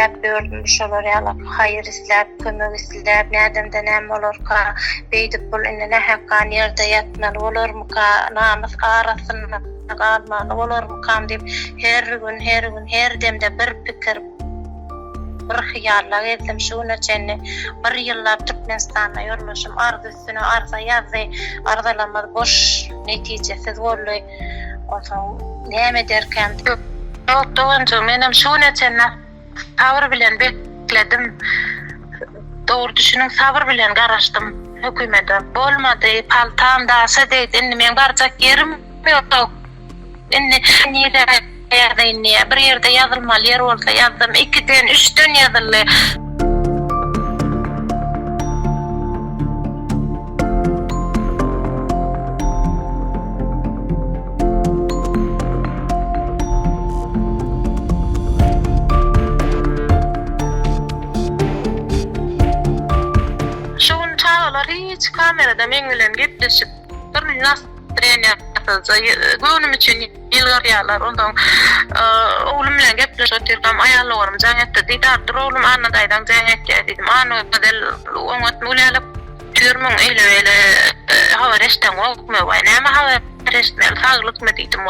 isläp ýördüm şolar ýaly haýyr isläp, kömek isläp, nädemde näme bolarka, beýdip bul indi nähak gan ýerde ýatmaly bolarmyka, namys ar astynda galmaly bolarmykam diýip her gün, her gün, her demde bir pikir, bir hyýalla gezdim şu güne çenli. Bir ýyllap Türkmenistanda ýoldaşym arz üstüne arza ýazdy, arzalarymyz boş, netijesiz boldy. Onsoň näme ederkäm? Ýok, doganjygym, menem şu güne çenli sabyr bilen bekledim. Dogry düşüniň, sabyr bilen garaşdym hökümete. Bolmady, paltam daşa degdi, indi meň barjak ýerim ýok. Indi nirä ýazaýyn diýýär. Bir ýerde ýazylmaly ýer bolsa ýazdym. Ikiden, üçden ýazyldy. Şu gün çagalar hiç kamerada meň bilen gepleşip bir nastreniýasyzja göwnüm üçin ýylgyrýarlar. Onsoň oglum bilen gepleşip otyrkam aýal doganym jaň etdi. Didar dur oglum Anna daýzaň jaň etýär diýdim. Annagözel oňatmy Gülälek? Otyrmyň eýle-beýle habar eşdeňokmy? Waý näme habar eşitmeli saglykmy diýdim.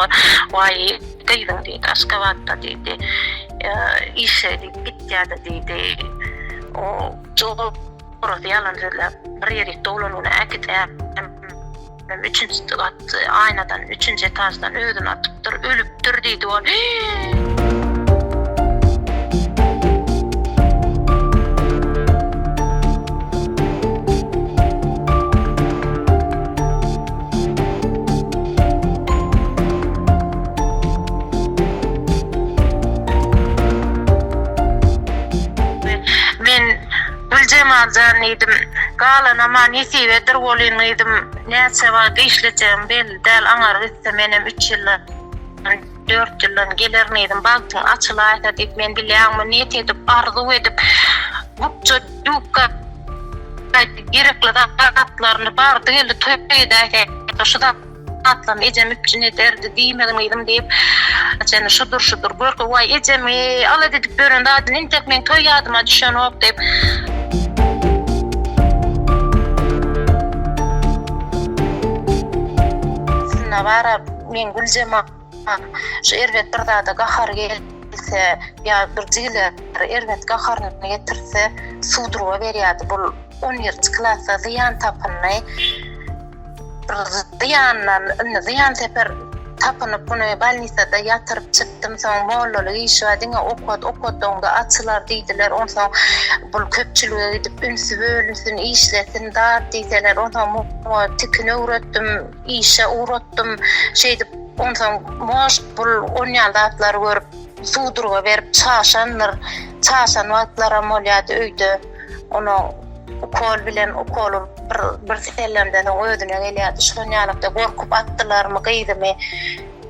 Waý gyzyň diýdi Aşgabatda diýdi. Işe diýip gitýärdi diýdi. O jorasy ýalan sözläp bir ýerik doglan güni äkidýär. Üçünji gat aýnadan üçünji etaždan özüni atypdyr, ölüpdir diýdi ol. Men Güljemal jan diýdim, galanam-a nesibedir welin gyzym, näçe wagt işlejegim belli däl, aňary gitse menem üç ýyldan, dört ýyldan gelerin gyzym, bagtyň açylaýsa diýip men bilýäňmi niýet edip, arzuw edip, bukja dýubka gerekli zatlaryny bardy-geldi toý edäýsek, şu zat. Atlaryny ejem üpjün ederdi diýmegin gyzym diýip, Ejemi şudur şudur görke waý ejemi alada edip ýören zadyny entek meň toý ýadyma düşenok diýip. Aslynda bara meň Güljemal şu erbet bir zada gahary gelse ýa bir jigileri erbet gaharyny getirse sudurga berýärdi bul on birinji klasda zyýan tapyndy. Bir zyýandan, indi zyýan seper tapynyp muny bolnisada ýatyryp çykdym, soň mollalyk işi bar, diňe okat, okatdaňda açylar diýdiler, onsoň bul köpçülige gidip ünsi bölünsin, işlesin zat diýseler, onsoň muňa tikin öwretdim, işe ugratdym, şeýdip onsoň может bul on ýaly zatlary görüp sudurga berip çaşandyr, çaşan wagtlaram bolýardy öýde, onuň ukol bilen ukol urup bir bir sellemden soň özüne gelýärdi. Şon ýalykda gorkup atdylarmy gyzymy?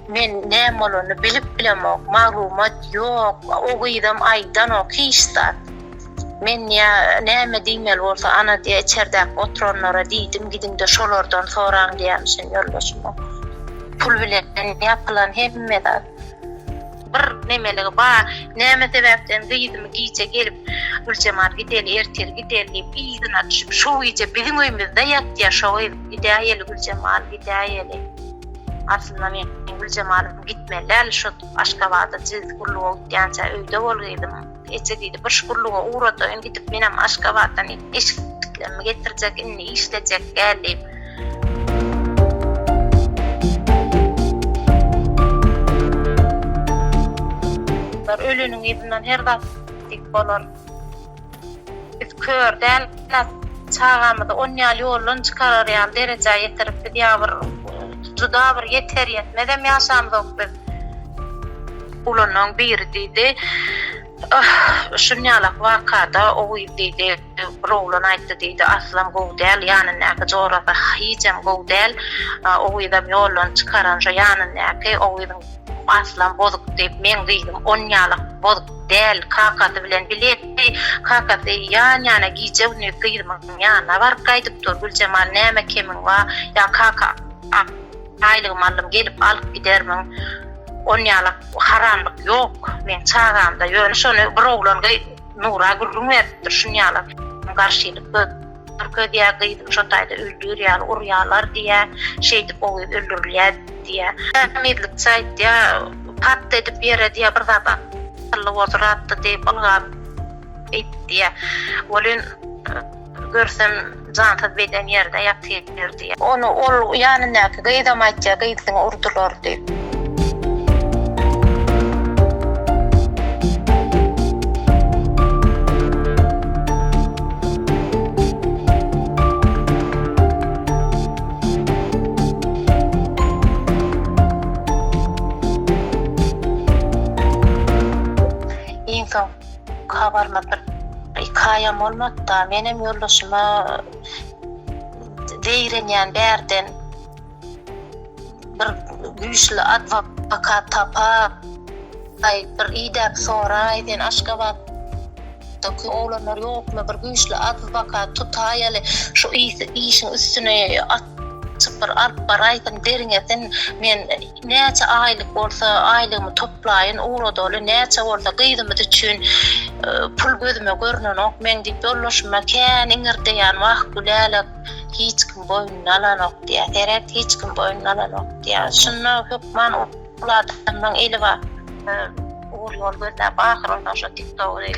Men näme bolanyny bilip bilemok. Maglumat ýok. O gyzam aýdanok hiç zat. Men ýa näme diýmeli bolsa ana diýä içerdäki oturanlara diýdim gidiňde şolardan soraň diýýämişin ýoldaşyma. Pul bilen ýapylan hemme zat. Bir nemeligi bar. Näme sebäpden gyzymy gije gelip, Güljemal gideli, ertir gideli diýip yzyna düşüp, şo gije biziň öýümizde ýatýar şo gyz. Gidäýeli Güljemal, gidäýeli. Aslynda men Güljemalym gitmeli däl şo Aşgabada jigisi gulluga gitýänçä öýde bol gyzym. Eje diýdi, bir şu gulluga ugradaýyn gidip menem Aşgabatdan eşiklerimi getirjek, indi işlejek däl diýip. Öleniň yzyndan her zat diýip bolar. Biz kör däl, çagamyzy on ýaly ýoldan çykarar ýaly derejä ýetirip biz ýa bir juda bir ýeter-ýetmezem ýaşamzok biz. Ulanyň biri diýdi. Şunýalak wakada o gyz diýdi, bir oglan aýtdy diýdi, aslam gowy däl, ýanyndaky jorasy hijem gowy däl, o gyzam ýoldan çykaran şo ýanyndaky, o gyzyň aslam bozuk diýip, meň gyzym onýalak bozuk däl, kakasy bilen bile, kakasy ýan-ýana gije-gündiz gyzymyň ýanyna baryp gaýdyp dur, Güljemal näme kemiň bar, ýa kaka. Aýlygymy aldym gelip alyp gidermiň. Onýalak haramlyk ýok meň çagamda ýöne şony bir oglan. Nura gürrüň beripdir, şunýala garşylyk görkezýär, gyzyny şo taýda öldür ýaly urýarlar diýýär, şeýdip o gyz öldürilýär diýýär. Tämizlikçi aýtýar, pat edip ýere diýýär, bir zat asylly bolsa ratdy diýip ylgap diýýär. Welin görsem jansyz beden ýerde ýatyr diýýär. Ony ol ýanyndaky gyzam aýtýar, gyzyňy urdular diýip. Iň soňky habarymyz bir iki aýam bolmady-da, menem ýoldaşyma zeýrenýän bärden bir güýçli adwokat tapaý, bir idäp soraý, sen Aşgabatdaky oglanlar ýokmy, bir güýçli adwokat tutaýaly, şu işiň üstüni açyp bir alyp baraýsyn, derňesin, men Näçe aýlyk bolsa aýlygymy toplaýyn ugradaly näçe bolsa gyzymyz üçin pul gözüme görnenok meň diýip ýoldaşyma kän iňirdeýän wah Gülälek hiç kim boýnuna alanok diýýär seret hiç kim boýnuna alanok diýýär şunda hökman ol adamlaň eli bar ugur ýol gözläp ahyr ondan şo tiktogy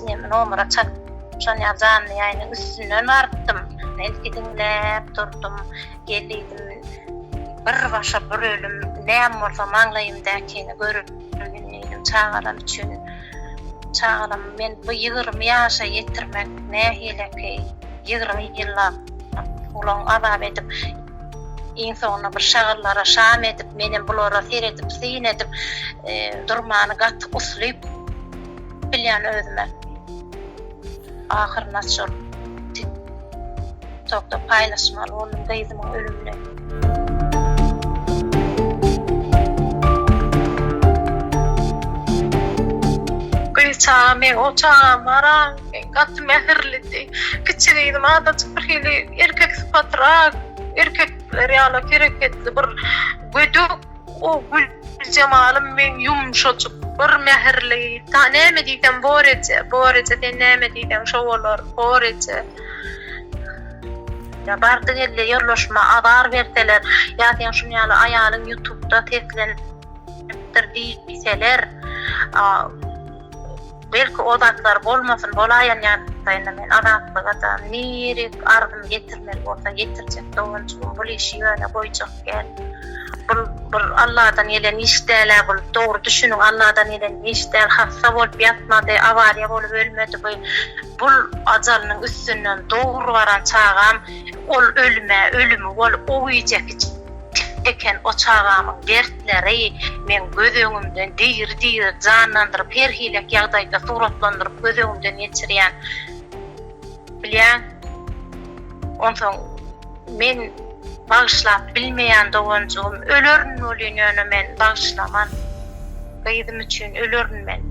neme nomera çat şon ýaly janly ýaýynyň üstünden barypdym ilki diňläp durdum Gel diýdim, bir başa bir ölüm, näme bolsa maňlaýymdakini göreýin diýdim, çagalam üçin. Çagalamy men bu 20 ýaşa ýetirmek nähileki, 20 ýyllap gulagyň azap edip, iň soňunda bir şagyllara şam edip, menem bulara seredip, syn edip, durmany gaty uslyp bilýän özüme. Ahyrynda şol TikTokda paýlaşmaly boldum gyzymyň ölümini. Gyz çaga meň o çagam bar-a, gaty mähirlidi. Kiçi gyzym azajyk bir hili erkek sypatrak, erkekler ýaly hereketli bir gödek O Güljemalym meň ýumşajyk, bir mähirli. Ta näme diýsem bor eje, bor eje, sen näme diýseň şo bolar, bor eje. Ýa bardy-geldi ýoldaşyma azar berseler, ýa seň şuny ýaly aýalyň ýutubda seslenipdir diýseler, Belki o zatlar bolmasyn bolaýan ýagdaýynda men Azatlygada nirik arzym ýetirmeli bolsa ýetirjek doganjygym bul işi ýöne goýjak däl. Bul bir Alladan gelen iş dälä bul dogry düşüniň Alladan gelen iş däl hassa bolup ýatmady awariýa bolup ölmedi bu bul ajalynyň üstünden dogry baran çagam ol ölmä ölümi bolup o gijeki Çeken o çagamyň dertleri meň göz öňümden diri-diri janlandyryp, her hilek ýagdaýda suratlandyryp göz öňümden geçirýän. Bilýäň? Onsoň men bagyşlap bilmeýän doganjygym, ölerin welin ýöne men bagyşlaman. Gyzym üçin ölerin men.